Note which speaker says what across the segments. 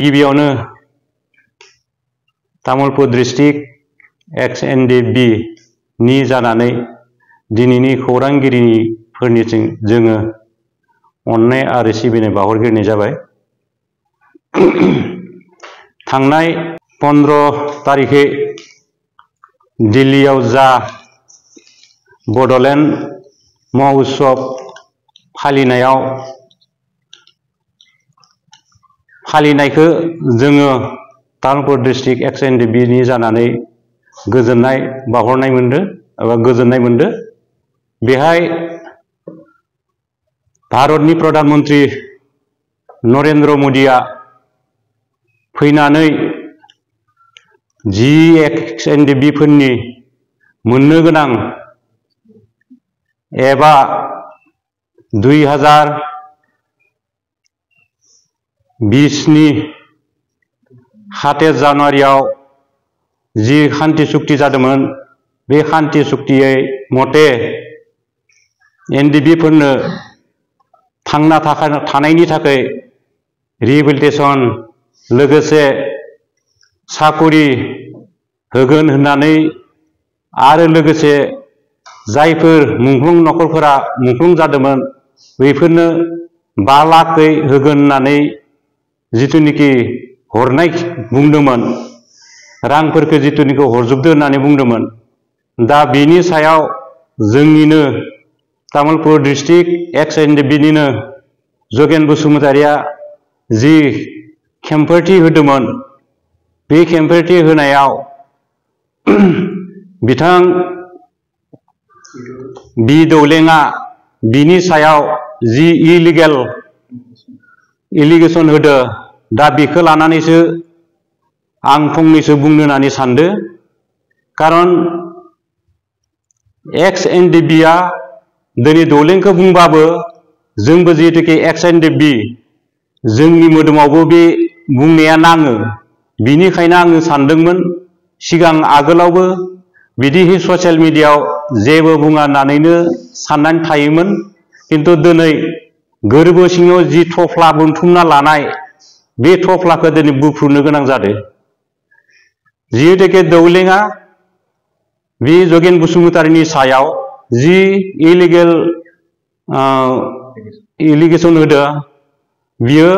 Speaker 1: गिबियावनो Tamulpur district XNDB नि जानानै दिनैनि खौरांगिरिफोरनिथिं जोङो अननाय आरो सिबिनाय बावहरग्रोनाय जाबाय। थांनाय 15 तारिखे दिल्लीयाव जा बड'लेण्ड महोत्सव फालिनायखौ जोङो तामुलपुर डिस्ट्रिक्ट XNDB नि जानानै गोजोननाय बावहरनाय मोनदों एबा गोजोननाय मोनदों। बेहाय भारतनि प्रधानमन्त्री नरेन्द्र मोदीआ फैनानै जि XNDB फोरनि मोननो गोनां एबा 2020 नि 7 जानुवारियाव जि शान्ति चुक्ति जादोंमोन, बे शान्ति चुक्तियै मते NDB फोरनो थांना थानायनि थाखाय रिहेबिलिटेसन लोगोसे साकरि होगोन होननानै आरो लोगोसे जायफोर मुंख्लं नखरफोरा मुंख्लं जादोंमोन बेफोरनो 5 लाखै होगोन होननानै जिथुनिखि हरनाय बुंदोंमोन, रांफोरखौ जिथुनिखि हरजोबदो होननानै बुंदोंमोन। दा बेनि सायाव जोंनिनो तामुलपुर डिस्ट्रिक्ट XNDB निनो जगेन बसुमतारिया जि खेंफोरथि होदोंमोन, बे खेंफोरथि होनायाव बिथां बि दौलेङा बिनि सायाव जि एलिगेसन होदो, दा बेखौ लानानैसो आं फंनैसो बुंनो होननानै सानदो। कारन XNDB आ दिनै दौलेंखौ बुंबाबो जोंबो जिहेतुके XNDB जोंनि मोदोमावबो बे बुंनाया नाङो। बिनिखायनो आङो सानदोंमोन सिगां आगोलावबो बिदि ससियेल मिडियायाव जेबो बुङा होननानैनो साननानै थायोमोन। किन्तु दिनै गोरबो सिङाव जि थफ्ला बोनथुमना लानाय, बे थफ्लाखौ दिनै बुफ्रुनो गोनां जादों। जिहेतुके दौलेङा बे जगेन बसुमतारिनि सायाव जि एलिगेसन होदो, बियो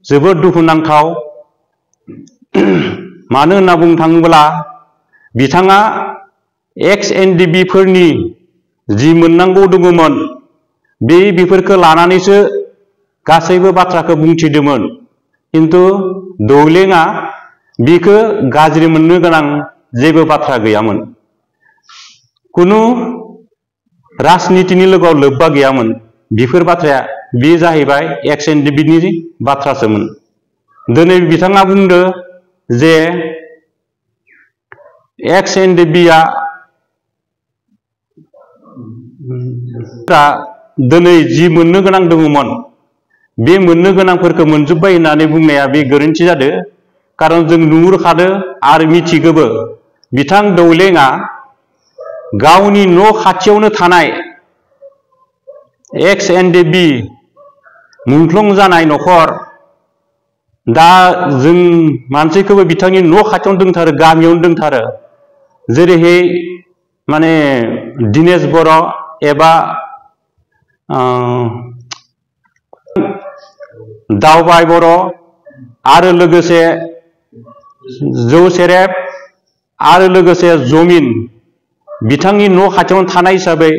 Speaker 1: जोबोद दुखुनांथाव। मानो होनना बुंनो थाङोब्ला बिथाङा XNDB फोरनि जि मोननांगौ दङमोन बेफोरखौ लानानैसो गासैबो बाथ्राखौ बुंथिदोंमोन। किन्तु दौलेङा बेखौ गाज्रि मोननो गोनां जेबो बाथ्रा गैयामोन। कुनु राजनितिनि लोगोआव लोब्बा गैयामोन। बेफोर बाथ्राया बे जाहैबाय XNDB नि बाथ्रासोमोन। दिनै बिथाङा बुंदो जे XNDB आ दिनै जि मोननो गोनां दङमोन, बे मोननो गोनांफोरखौ मोनजोब्बाय होननानै बुंनाया बे गोरोन्थि जादों। कारन जों नुहुरखादो आरो मिथिगोबो, बिथां दौलेङा गावनि न' खाथियावनो थानाय XNDB मुंख्लं जानाय नखर, दा जों मानसिखौबो बिथांनि न' खाथियावनो दंथारो, गामियावनो दंथारो। जेरैहाय माने दिनेश बर' एबा दावबाय बर' आरो लोगोसे जौ सेरेब आरो लोगोसे जमिन बिथांनि न' खाथियावनो थानाय हिसाबै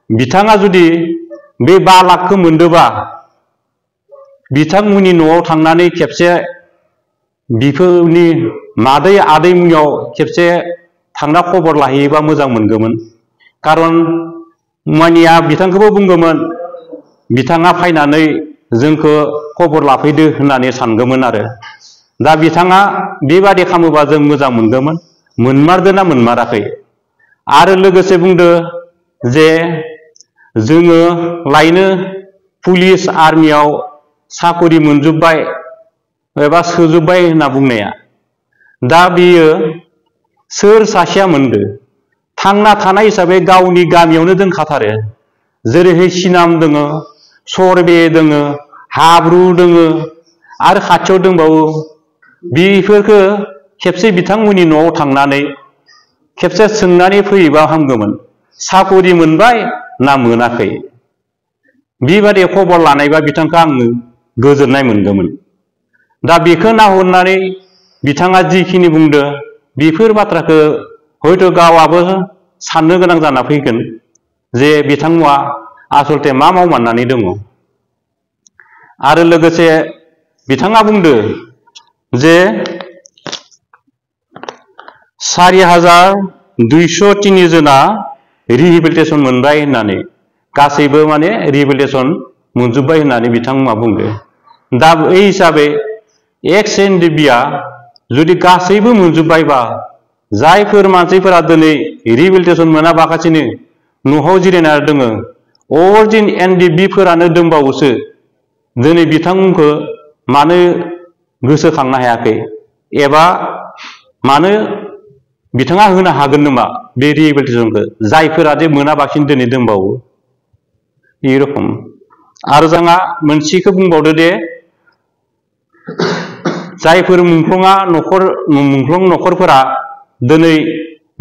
Speaker 1: बिथाङा जुदि बे 5 लाखखौ मोनदोबा बिथांमोननि न'आव थांनानै खेबसे बिफोरनि मादै आदै मुनियाव खेबसे थांना खबर लाहैयोबा मोजां मोनगौमोन। कारन मानिया बिथांखौबो बुंगौमोन, बिथाङा फैनानै जोंखौ खबर लाफैदो होननानै सानगौमोन आरो। दा बिथाङा बेबादि खालामोबा जों मोजां मोनगौमोन। मोनमारदो ना मोनमाराखै? आरो लोगोसे बुंदो जे जोङो लायनो पुलिस आर्मियाव साकरि मोनजोब्बाय एबा सोजोब्बाय होनना बुंनाया, दा बियो सोर सासेया मोनदो? थांना थानाय हिसाबै गावनि गामियावनो दोनखाथारो। जेरैहाय सिनाम दोङो, सरबे दोङो, हाब्रु दोङो आरो खाथियाव दंबावो बेफोरखो खेबसे बिथांमोननि न'आव थांनानै खेबसे सोंनानै फैयोबा हामगौमोन, साकरि मोनबाय ना मोनाखै, बेबादि खबर लानायबा बिथांखौ आङो गोजोननाय मोनगौमोन। दा बेखौ नाहरनानै बिथाङा जिखिनि बुंदो बेफोर बाथ्राखौ हयथ' गावाबो साननो गोनां जाना फैगोन जे बिथांमोना आसलते मा मावमारनानै दङ। आरो लोगोसे बिथाङा बुंदो जे 4203 जना रिहेबिलिटेसन मोनबाय होननानै, गासैबो माने रिहेबिलिटेसन मोनजोब्बाय होननानै बिथांमोना बुंदो। दा बे हिसाबै एक्स एनडिबिआ जुदि गासैबो मोनजोब्बायबा जायफोर मानसिफोरा दिनै रिहेबिलिटेसन मोनाबागासिनो न'आव जिरायना दङ, अरिजिन एनडिबिफोरानो दंबावोसो, दिनै बिथांमोनखौ मानो गोसोखांनो हायाखै एबा मानो बिथाङा होनो हागोन नामा बे रिहेबिलिटेसनखौ, जायफोरा जे मोनाबासिनो दिनै दंबावो। बे रखम आरो जोंहा मोनसेखौ बुंबावदो दे जायफोर मुंख्लं न'खरफोरा दिनै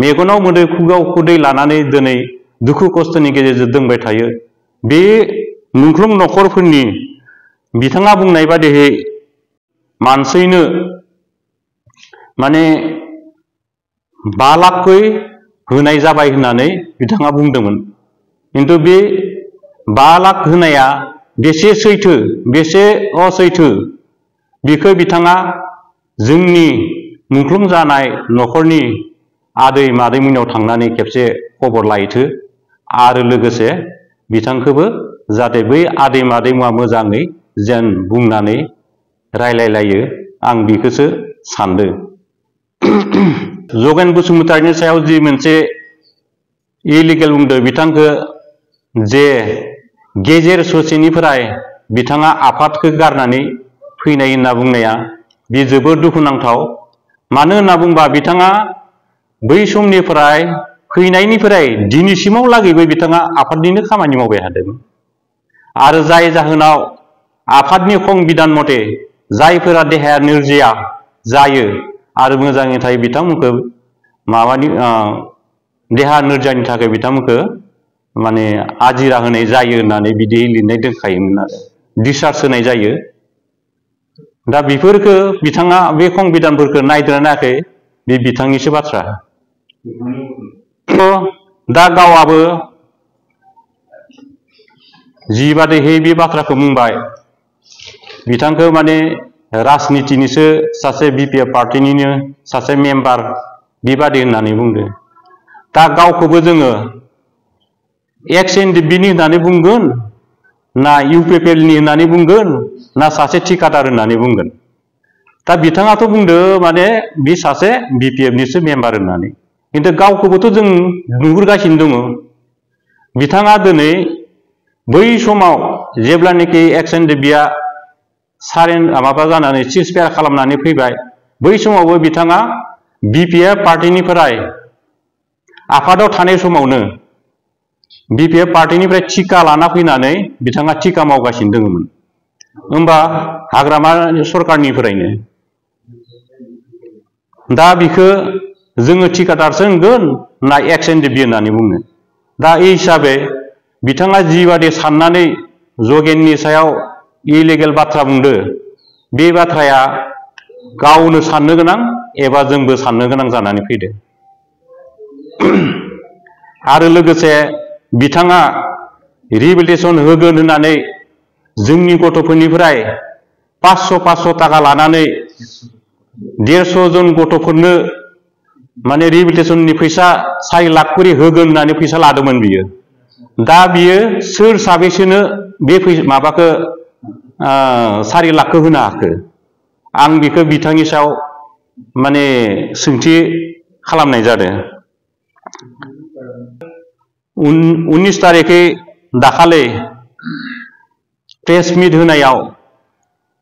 Speaker 1: मेगनाव मोदै खुगायाव खुदै लानानै दिनै दुखु खस्थ'नि गेजेरजों दोंबाय थायो, बे मुंख्लं न'खरफोरनि बिथाङा बुंनाय बादियै मानसिनो माने 5 लाखै होनाय जाबाय होननानै बिथाङा बुंदोंमोन। खिन्थु बे 5 लाख होनाया बेसे सैथो बेसे असैथो बेखौ बिथाङा जोंनि मुंख्लं जानाय न'खरनि आदै मादैमोननाव थांनानै खेबसे खबर लायथो, आरो लोगोसे बिथांखौबो जाहाथे बै आदै मादैमोना मोजाङै जेन बुंनानै रायलायलायो, आं बेखौसो सानदों। जगेन बसुमतारिनि सायाव जि मोनसे इलिगेल बुंदो बिथांखौ, जे गेजेर ससेनिफ्राय बिथाङा आफादखौ गारनानै फैनाय होनना बुंनाया बे जोबोद दुखुनांथाव। मानो होनना बुंबा बिथाङा बै समनिफ्राय फैनायनिफ्राय दिनैसिमाव लागैबो बिथाङा आफादनिनो खामानि मावबाय थादों। आरो जाय जाहोनाव आफादनि संबिधान मथे जायफोरा देहाया नोरजिया जायो आरो मोजाङै थायो बिथांमोनखौ देहा नोरजियानि थाखाय बिथांमोनखौ माने आजिरा होनाय जायो होननानै बिदि लिरनाय दोनखायोमोन आरो डिसचार्ज होनाय जायो। दा बेफोरखौ बिथाङा बे संबिधानफोरखौ नायदोंना नायाखै बे बिथांनिसो बाथ्रा। दा गावाबो जिबादैहै बे बाथ्राखौ बुंबाय, बिथांखौ माने राजनितिनिसो सासे बिपिएफ पार्टिनिनो सासे मेम्बार बेबादि होननानै बुंदो। दा गावखौबो जोङो एक्स एनडिबिनि होननानै बुंगोन ना इउपिपिएलनि होननानै बुंगोन ना सासे थिकादार होननानै बुंगोन। दा बिथाङाथ' बुंदो माने बे सासे बिपिएफनिसो मेम्बार होननानै, खिन्थु गावखौबोथ' जों नुहुरगासिनो दङ। बिथाङा दिनै बै समाव जेब्लानोखि एक्स एनडिबिआ माबा जानानै सिजफायार खालामनानै फैबाय, बै समावबो बिथाङा बिपिएफ पार्टिनिफ्राय आफादाव थानाय समावनो बिपिएफ पार्टिनिफ्राय टिका लाना फैनानै बिथाङा टिका मावगासिनो दङमोन। होमबा हाग्रामा सरकारनिफ्रायनो। दा बिखौ जोङो थिकादारसो होनगोन ना एक्स एनडिबि होननानै बुङो। दा बे हिसाबै बिथाङा जिबादि साननानै जगेननि सायाव इलिगेल बाथ्रा बुंदो, बे बाथ्राया गावनो साननो गोनां एबा जोंबो साननो गोनां जानानै फैदो। आरो लोगोसे बिथाङा रिहेबिलिटेसन होगोन होननानै जोंनि गथ'फोरनिफ्राय 500 थाखा लानानै 150 जन गथ'फोरनो माने रिहेबिलिटेसननि फैसा 4 लाख करि होगोन होननानै फैसा लादोंमोन बियो। दा बियो सोर साबेसेनो बे माबाखौ 4 लाखखौ होनो हाखो? आं बेखौ बिथांनि सायाव माने सोंथि खालामनाय जादों। 19 तारिखै दाखालि प्रेस मिट होनायाव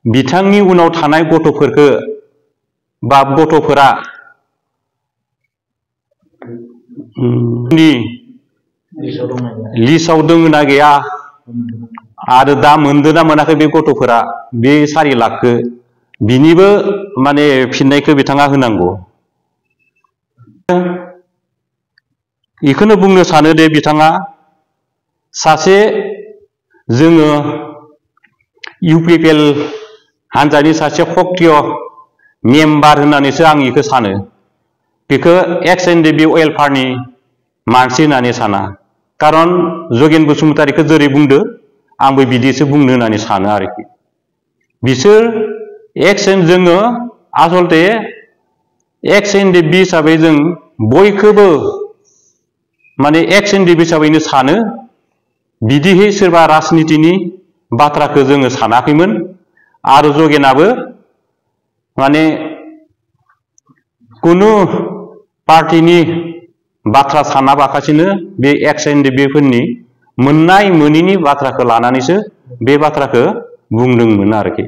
Speaker 1: बिथांनि उनाव थानाय गथ'फोरखौ बा गथ'फोरा लिस्टआव दङ ना गैया आरो दा मोनदों ना मोनाखै बे गथ'फोरा बे 4 लाखखौ बिनिबो माने फिननायखौ बिथाङा होनांगौ। बेखौनो बुंनो सानो दे बिथाङा सासे जोङो UPPL हान्जानि सासे सक्रिय मेम्बार होननानैसो आं बेखौ सानो। बेखौ एक्स एनडिएफबि वेलफेयारनि मानसि होननानै साना। कारन जगेन बसुमतारीखौ जेरै बुंदो आंबो बिदिसो बुंनो होननानै सानो आरोखि। बिसोर जोङो आसलते एक्स एनडिएफबि हिसाबै जों बयखौबो माने एक्स एनडिएफबि हिसाबैनो सानो। बिदिहै सोरबा राजनितिनि बाथ्राखौ जोङो सानाखैमोन। आरो जगेनाबो माने कुनु पार्टीनि बाथ्रा सानाबाखासिनो बे एक्स एनडिएफबिफोरनि मोननाय मोनैनि बाथ्राखौ लानानैसो बे बाथ्राखौ बुंदोंमोन आरोखि।